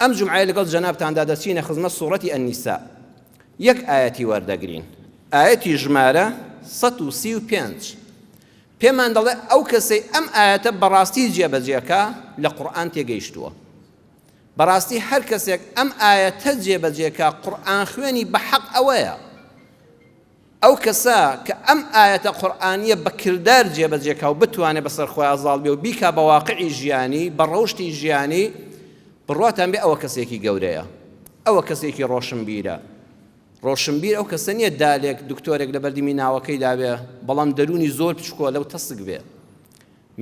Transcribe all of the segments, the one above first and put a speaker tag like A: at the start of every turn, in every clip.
A: ئەم جومعەیە لەگەڵ جەنابتاندا دەچینە خزمەت سوڕەتی النساء یەک ئایەتی وەردەگرین ئایەتی ژمارە 135 پێمان دەڵێ ئەو کەسەی ئەم ئایەتە بەڕاستی جێبەجێکا لە قورئان تێگەیشتووە بەڕاستی هەر کەسێک ئەم ئایەتە جێبەجێکا قورئان خوێنی بە حەق ئەوەیە ئەو کەسە کە ئەم ئایەتە قورئانییە بە کردار جێبەجێ کا و بتوانێ بەسەر خۆیا زاڵ بێ و بیکا بە واقعی ژیانی، بە ڕەوشتی ژیانی، بڕواتان بێ ئەوە کەسێکی گەورەیە. ئەوە کەسێکی ڕۆشنبیرە. ڕۆشنبیر ئەو کەسە نییە دالێک، دکتۆرێک لە بەردمی ناوەکەیدا بێ، بەڵام دەروونی زۆر بچکۆلە و تەسک بێ.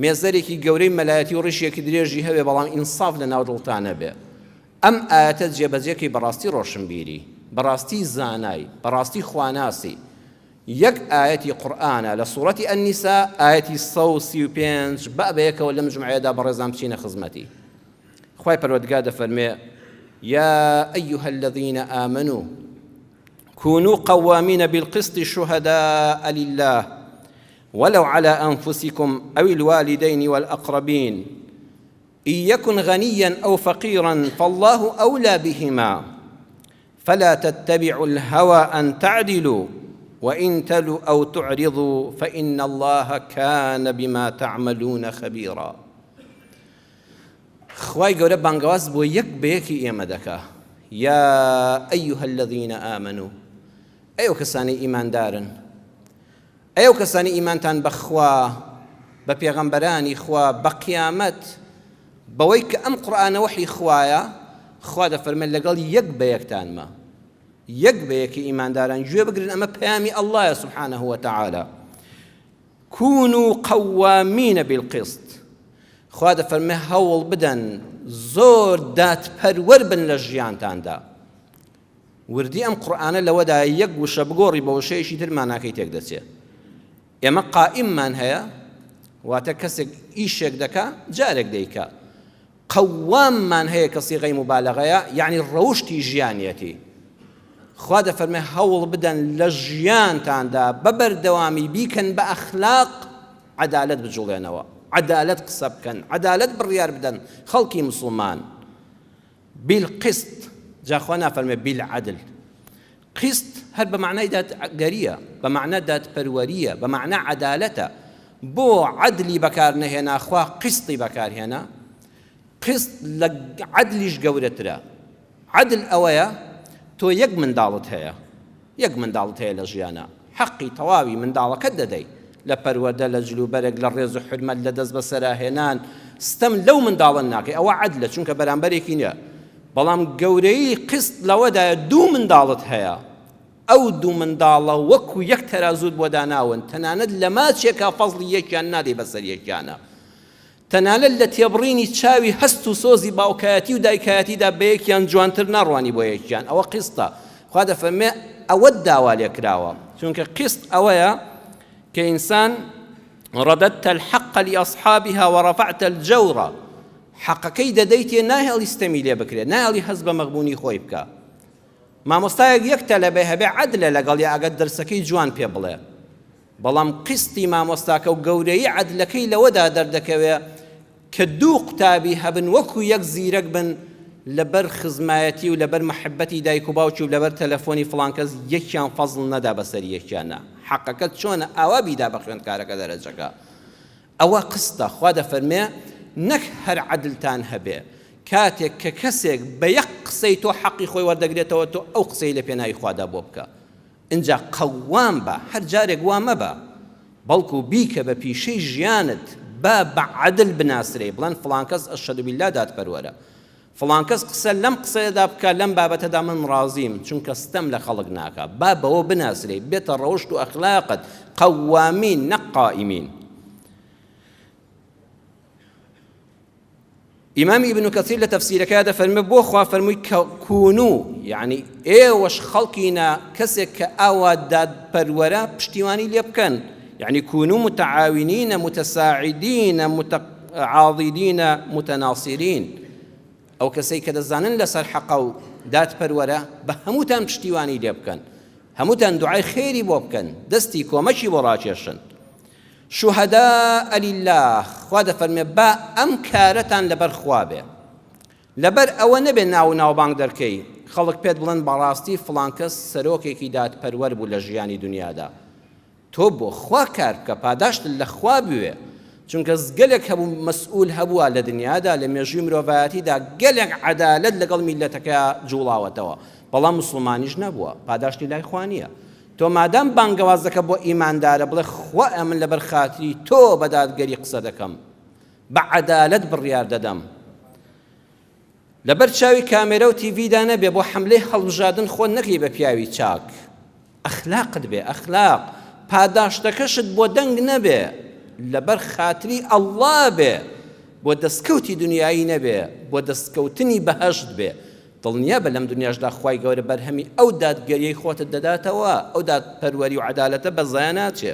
A: مێزەرێکی گەورەی مەلایەتی و ڕیشێکی درێژی هەبێ بەڵام ئینساف لە ناو دڵتا نەبێ. ئەم ئایەتە جێبەجێکەی بەڕاستی ڕۆشنبیری، بەڕاستی زانای، بەڕاستی خواناسی. یەک ئایەتی قورئانە لە سوڕەتی النساء ئایەتی 135 با بەیەکەوە لەم جومعەیەدا بەڕێزان بچینە خزمەتی. خوای پەروەردگار دەفەرموێ یا ایها الذین آمنوا كونوا قوامين بالقسط شهداء لله ولو على أنفسكم أو الوالدين والأقربين إن يكن غنيا أو فقيرا فالله أولى بهما فلا تتبعوا الهوى أن تعدلوا وإن تلوا أو تعرضوا فإن الله كان بما تعملون خبيرا خوای گەورە بانگەواز بۆ یەک بە یەکی ئێمە دەکا یا أيها الذين آمنوا ئەی ئەو کەسانەی ئیماندارن ئەی ئەو کەسانەی ئیمانتان بە خوا، بە پێغەمبەرانی خوا، بە قیامەت، بەوەی کە ئەم قورئانە وەحی خوایە، خوا دەفەرمێت لەگەڵ یەک بە یەکتانمە. یەک بە یەکی ئیمانداران گوێ بگرن ئەمە پەیامی اللەیە سبحانه وتعالی. كونوا قوامین بالقسط خوا دەفەرمێ هەوڵ بدەن زۆر دادپەروەر بن لە ژیانتاندا. وردی ئەم قورئانە لەوەدایە یەک وشە بگۆڕی بە وشەیەکی تر ماناکەی تێک دەچێ. ئێمە قائیممان هەیە واتە کەسێک ئیشێک دەکا جارێک دەیکا. قەواممان هەیە کە سیغەی موبالەغەیە یعنی ڕەوشتی ژیانیەتی. خوا دەفەرمێ هەوڵ بدەن لە ژیانتاندا بە بەردەوامی بیکەن بە ئەخلاق عەدالەت بجوڵێنەوە عەدالەت قسە بکەن عەدالەت بڕیار بدەن خەڵکی مسوڵمان بالقسط جا خوا نافەرمێ بالعدل قسط هەر بە معنای دادگەریە بە معنە دادپەروەریە بە معنە عەدالەتە بۆ عەدلی بەکار نەهێنا خوا قسطی بەکارهێنا قسط لە عەدلیش گەورەترە عەدل ئەوەیە تۆ یەک منداڵت هەیە یەک منداڵت هەیە لە ژیانا حەقی تەواوی منداڵەکەت دەدەی لە پەروەردە لە جلوبەرگ لە ڕێز و حورمەت لە دەست بەسەراهێنان ستەم لەو منداڵە ناکەی ئەوە عەدلە چونکە بەرامبەرێکی نییە بەڵام گەورەیی قست لەوەدایە دوو منداڵت هەیە ئەو دوو منداڵە وەکو یەک تەرازوت بۆ داناون تەنانەت لە ماچێکا فەزڵی یەکیان نادەی بەسەر یەکیانە تەنانەت لە تێبڕینی چاوی هەست و سۆزی باوکایەتی و دایکایەتیدا بە یەکیان جوانتر ناڕوانی بۆ یەکیان، ئەوە قیستە، خوا دەفەرموێ ئەوەت داوا لێکراوە، چونکە قیست ئەوەیە کە ئینسان رددت الحق لأصحابها ورفعت الجور حەقەکەی دەدەیتێ ناهێڵی ستەمی لێ بکرێت ناهێڵی هەست بە مەغبونی خۆی بکە مامۆستایەک یەک تەلەبەی هەبێ عەدلە لەگەڵی ئەگەر دەرسەکەی جوان پێ بڵێ بەڵام قیستی مامۆستاکە و گەورەیی عەدلەکەی لەوەدا دەردەکەوێ کە دوو قوتابی هەبن وەکو یەک زیرەک بن لەبەر خزمایەتی و لەبەر مەحبەتی دایک و باوکی و لەبەر تەلەفۆنی فڵان کەس یەکیان فەزڵ نەدا بەسەر یەکیانا حەقەکە چۆنە ئاوا بیدا بە خوێندکارەکە دەرەجەکە ئەوە قستە خوا دەفەرمێ نەک هەر عەدلتان هەبێ کاتێک کە کەسێک بە یەک قسەی تۆ حەقی خۆی وەردەگرێتەوە تۆ ئەو قسەی لە پێناوی خوادا بۆ بکە ئینجا قەوام بە، هەر جارێک وا مەبە، بەڵکو بیکە بە پیشەی ژیانت، با بە عەدل بناسرێی، بڵێن فڵان کەس اشهد باللە دادپەروەرە، فڵان کەس قسە لەم قسەیەدا بکا، لەم بابەتەدا من ڕازیم، چونکە ستەم لە خەڵک ناکا، با بەوە بناسرێی، بێتە ڕەوشت و ئەخلاقت، قەوامین نەک قائیمین. ئیمام ئیبن کەسیر لە تەفسیرەکەیا دەفەرمێ بۆ خوا فەرمووی کە کونو یعنی ئێوەش خەڵکینە کەسێک کە ئاوا دادپەروەرە پشتیوانی لێ بکەن یعنی کونو متعاونین متساعدین متعاضدین متناصرین ئەو کەسەی کە دەزانن لەسەر حەقە و دادپەروەرە بە هەمووتان پشتیوانی لێ بکەن هەمووتان دوعای خێری بۆ بکەن دەستی کۆمەکی بۆ ڕاکێشن شهداء للە، خوا دەفەرموێ با ئەم کارەتان لەبەر خوا بێ. لەبەر ئەوە نەبێ ناو و ناوبانگ دەرکەی، خەڵک پێت بڵێن بەڕاستی فڵان کەس سەرۆکێکی دادپەروەر بوو لە ژیانی دونیادا. تۆ بۆ خوا کار بکە، پاداشتت لە خوا بوێ. چونکە گەلێک هەبوو مەسئول هەبووە لە دنیادا، لە مێژووی مرۆڤایەتیدا گەلێک عەدالەت لەگەڵ میللەتەکەیا جوڵاوەتەوە، بەڵام موسڵمانیش نەبووە، پاداشتی لای خوا نییە. تۆ مادام بانگەوازەکە بۆ ئیماندارە بڵێ خوا ئەمن لەبەر خاتری تۆ بە دادگەری قسە دەکەم. بە عەدالەت بڕیار دەدەم. لەبەر چاوی کامێرە و تیڤیدا نەبێ بۆ حەملەی هەڵبژاردن خۆت نەکەی بە پیاوی چاک. ئەخلاقت بێ ئەخلاق، پاداشتەکەشت بۆ دەنگ نەبێ، لەبەر خاتری ئەڵڵا بێ، بۆ دەستکەوتی دنیایی نەبێ، بۆ دەستکەوتنی بەهەشت بێ. دڵنیابە لەم دنیاشدا خوای گەورە بەرهەمی ئەو دادگەریەی خۆتت دەداتەوە، ئەو دادپەروەری و عەدالەتە بە زایە ناچێ.